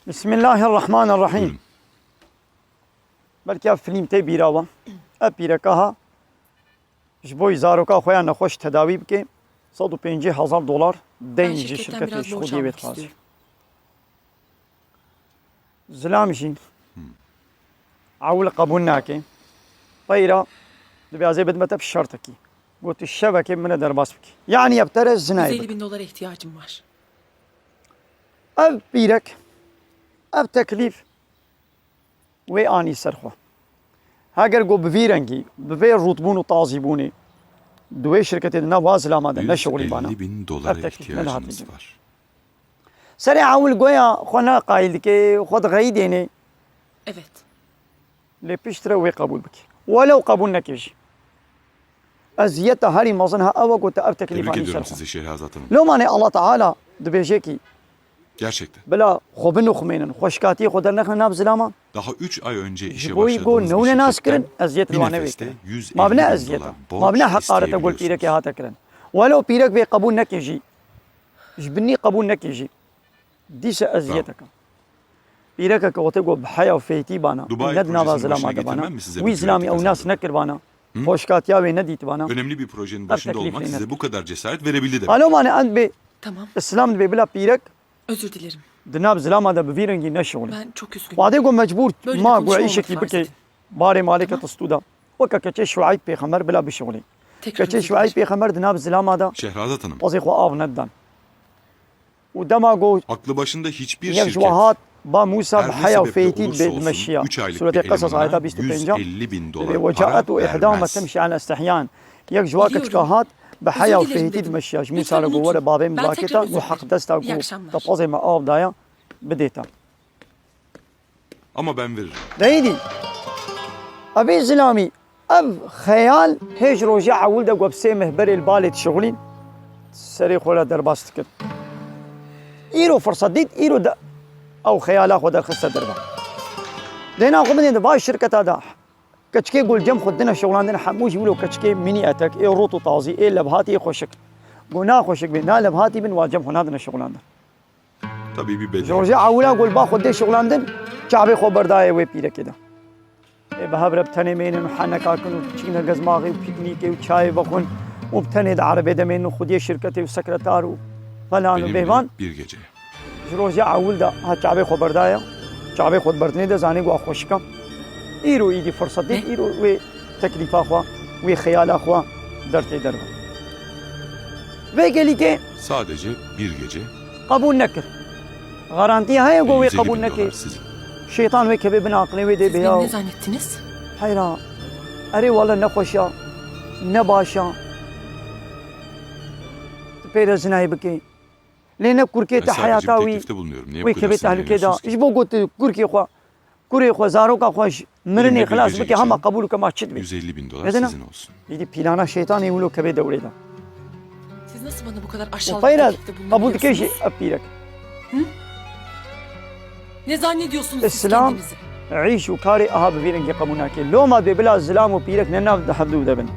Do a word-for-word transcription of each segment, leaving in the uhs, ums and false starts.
Bismillahirrahmanirrahîm. Buyurun. Belkî ev fîlm tê bîra we. Ev pîreka ha ji bo zaroka xwe ya nexweş tedawî bike, sed û pêncî hezar dolar deyn ji şirketê ji Xwediyê wê dixwaze. Zilam jî ewil qebûl nake. Peyra dibê ez ê bidime te bi şertekî. Got, tu şevekê min e derbas bikî. Yanî ev te re zinayê bike. Yüz elli bin dolara ihtiyacım var. Ev pîrek, ev teklîf wê anî ser xwe. Heger got bi vî rengî, bi vê rûtbûn û tazîbûnê di wê şirketê di nav wa zilama de neşixulîbana, ev teklîf nedihatî cem. Serê ewil goya xwe ne qayîl dike, xwe dixeyîdêne. Evet. Lê piştre wê qebûl bike. Welew qebûl neke jî. Eziyeta herî mezin ha ew e ku te ev teklîf anî ser xwe. Lomane Allah Teala dibêje kî, gerçekten, bila xwe binuxmênin, xweşkatiyê xwe dernexin nav zilaman. Daha üç ay önce işe başladığımız bir şirketten bir nefeste yüz elli bin dolar borç isteyebiliyoruz. Ji bo yî got newne nas kirin, eziyet li wan newê kirin. Ma bi ne eziyet e. Ma bi ne heqaret e ku pîrekê hate kirin. Welew pîrek vê qebûl neke jî, ji binî qebûl neke jî, dîse eziyeteke. Pîrekeke wextê ku bi heya û fêtî bana, ne di nava zilama de bana, wî zilamî ew nas nekiribana, xweşkatiya wê nedîtibana, ev teklîf lê nedike. Lomane em dibê, Îslam dibê bila pîrek di nav zilama de bi vî rengî neşixulî. Wadê ku mecbûr ma ku îşekî bike, barê malê kete stû de. Weke keçê Şuayb pêxember bila bişixulî. Keçê Şuayb pêxember di nav zilama de pezê xwe av nedidan. Û dema got, yek ji we hat ba Mûsa bi heya û fêtî dibê dimeşiya. Sûretê Qesas ayeta bîst û pênc, dibê, "Ve caet û ihdahuma temşi ala istihyan." Yek ji wa keçika hat bi heya û fêtî dimeşiya. Ji Mûsa re got, "Were bavê min rakê te, got heq desta ku te pezê me av daya bidê te." Ama ben veririm. Deyî dî. Evê zilamî, ev xeyal hê ji rojê ewil de ku bi sê meh berê li balê dişixulîn, serê xwe re derbas dikir. Îro firset dît, îro de ew xeyala xwe derxiste derve. Dêna xwe bidê di va şirketa de. Keçikê ku li cem xwe dine şixulandin, hemû jî wilo keçikê mînî etek, ê rût û tazî, ê levhatî, ê xweşik. Ku na xweşik bê, na levhatî bin, wa cem xwe nadine şixulandin. Ji rojê ewila ku li ba xwe dê şixulandin, çavê xwe berdayê wê pîrekê de. Ê bi hev re bi tenê mênin û heneka kin û çîne gezmaxê û pîknîkê û çayê vexwin û bi tenê di erebê de mênin û xwediyê şirketê û sekretar û felan û bêvan. Ji rojê ewil de ha çavê xwe berdaya, çavê xwe di berdinê de zanî ku a xweşik e. Îro îdî firset dît, îro wê teklîfa xwe, wê xeyala xwe dertê derve. Vê gelîkê sadece bir gece qebûl nekir. Garantiya heye ku wê qebûl neke. Şeytan wê keve bin aqilê wê dê bêya. Siz beni ne zannettiniz? Heyra, erê wele ne xweş a, ne baş a. Tu pê re zinayê bikê. Lê ne kurkê te heyata wî, wê kevê tehlûkê de. Ji bo ku tu kurkê xwe, kurê xwe, zaroka xwe ji mirinê xilas bike, hema qebûl ke ma çi dibe. Yüz elli bin dolar sizin olsun. Îdî pîlana şeytanê wilo kevê dewrê de. Siz nasıl bana bu kadar aşağılık teklifte bulunabiliyorsunuz? Û peyra qebûl dike jî ev pîrek. Hı? Ne zannediyorsunuz siz kendinizi? Îslam îş û karê aha bi vî rengî qebûl nake. Loma dibê bila zilam û pîrek ne nav di hevdû de bin.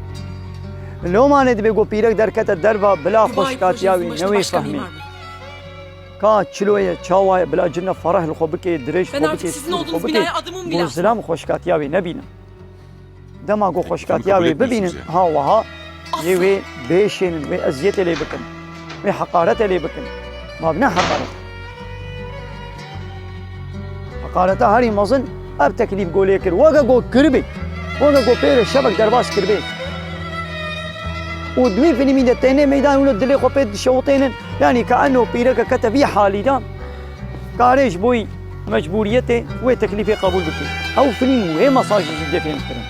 Loma ne dibê ku pîrek derkete derva bila xweşkatiya wî newê fehmê. Ka çilo ye, çawa ye, bila cine fereh li xwe bike, dirêj xwe bike, stûr xwe bike. Ku zilam xweşkatiya wî nebîne. Dema ku xweşkatiya wê bibînin, ha wiha yê wê bêşênin, wê eziyetê lê bikin, wê heqarete lê bikin. Ma bi ne heqaret. Heqareta herî mezin ev teklîf ku lê kir. Weke ku kiribê, weke ku pê re şevek derbas kiribê. Û di wî fîlmî de tênê meydan wilo dilê xwe pê dişewitênin. Yanî ke eno pîreke kete vî halî de. Karê ji bo mecbûriyetê wê teklîfê qebûl bike. Ew fîlm û wê mesajê jî dê fêhm kirin.